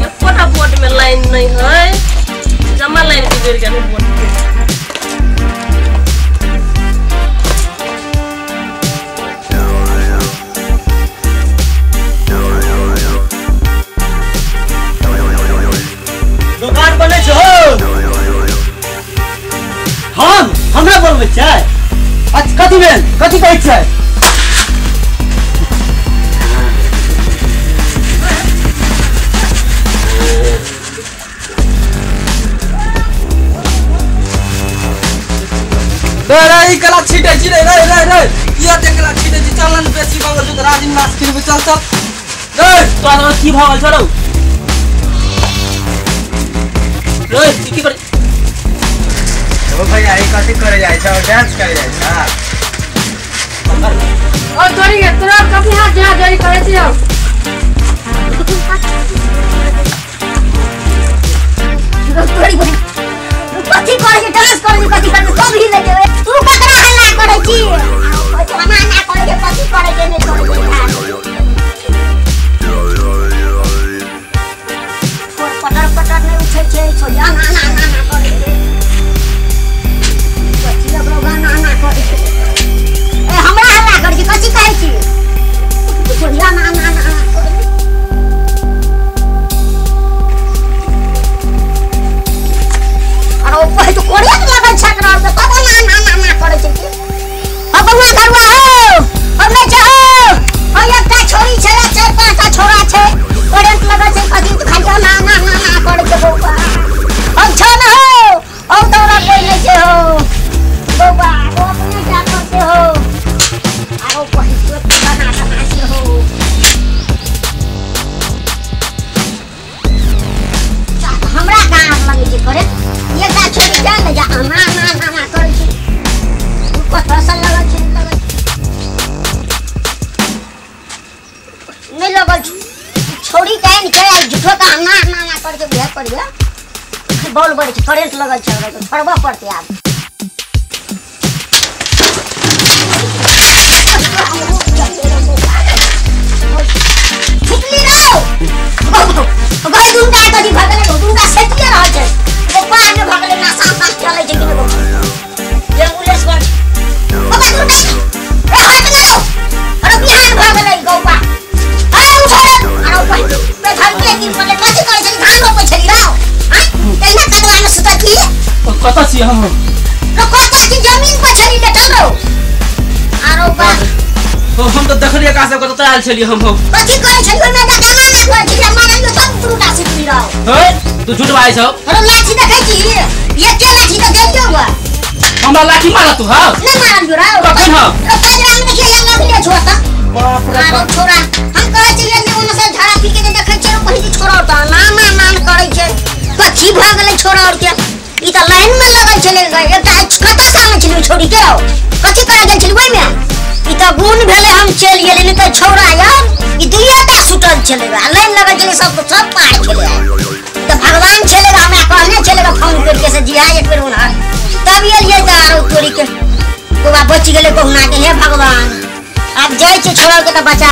एकोटा बोर्ड में लाइन नहीं है, जमा लाइन बिगड़ गेल बोर्ड के। दुकान बनै छौ? हम हमरा बोलबै छै? अच्छा कथी भेल, कथी कहै छै? रे रे ई कला छिटै छी रे रे रे रे ई एते कला छिटै छी, चल न बेसी भऽ गेल छौ त राजिन मास किनबै, चल चल। रे तोरा की भऽ गेल छौ रौ? रे की करे ओ भैया, ई कथी करे जाइ छौ? डांस करे जाइ छौ? और तोरी के तोरा कथी हाथ जहाँ जरी करे छी हम? तोरी बहिन कथी करे छी? डांस करे छी? कथी करे? सब हिले जेबै। तू ककरा हल्ला करे छी? ना ना करे छै, कथी करे छै? नहि करे छै। पटर पटर नहि उठै छै, छोड़िया ना ना ना ना करे छै। कथी लगलो ना ना करे छै? ए हमरा हल्ला करे छी, कथी कहै छी? छोड़िया ना ना ना ना करे। अरे ओ पहिल तो कोरिया के लगल छै एकरा आर के, तब ना ना ना ना करे छै की? अब बउआ घरुआ हो, हम नहि छै हो। हम एकटा छोरी छै, चारि पाँचटा छोरा छै, करेंट लगल छै, कथी तो खाली ना ना ना ना करे छै बउआ। हम छ न हो, हम तोरा कोई नहि छै हो बउआ, ओ अपने जा करते हो। आरो पहिल तो बना बना छै हो। हमरा कहाँ लगै छै करेंट? एकटा छोरी जा ने जा ना ना ना ना करै छै। कतऽ से लगल छै? लगल नहि लगल छै। छोरी काहे ने छै झूठो का ना ना ना करके बियाह कर गया। बॉल बड़े छै, करेंट लगल छै, ओकरा छोड़बऽ पड़तै आब। छुटली रहो गई दुनका कथी भऽ गेलै? दुनका सेटिए रहल छै, ओ पार मे भऽ गेलै ना, साफ साफ चलै छै कि नहि। एम्बुलेंस पर बाबा दुनका ए हट ना रो। अरे बिहान भऽ गेलै गौवा। अरे उठो रे। अरे पहिल बेधर के गिर पड़लै। कथी करै छली? धान रोपै छली रौ? आँय तहिना कदवा मे सुतल छी? कतऽ छी हम? रो कतऽ छी? जमीन पर छली लेटल रौ। आरो बा हम तऽ देखलियै का सब कतऽ आयल छलियै हम। कथी करै छली ओहिमे? जा गाना ना करै छली, मारलियो तब टूटा सिटली रौ। हे तू झूठ बाजै छौ। अरे लाठी देखै छी? एके लाठी तऽ देलियौ ग। हमरा लाठी मारल तू? हँ नहि मारलियौ रौ। कखन? हँ रो कजरा मे देखियै या लगले छौ तऽ। बाप रे आरो बाप। छोरा हम कहै छियै जे ओने से झाड़ा पी के जे देखै छियै रौ, पहिल छोरा तऽ ना ना ना करै छै। कथी भऽ गेलै छोरा और के? ई तऽ लाइन मे लगल छलै। एकटा कतऽ से आनै छलै छोरी के रौ? कथी करै गेल छलै ओहिमे? ई तऽ गुण भेलै हम चलि गेलियै, नहि तऽ छौड़ा यार ई दुइएटा सुतल छलै आ लाइन लगल छलै, सब सब पार छलै। ई तऽ भगवान छलै, हमरा कहने छलै फोन करके से जिया एक बेर उन्हर, तब एलियै तऽ आरो तोरी के बौआ बचि गेलै कहुना के। हे भगवान, आब जाइ छै छोड़ा के तऽ बचा।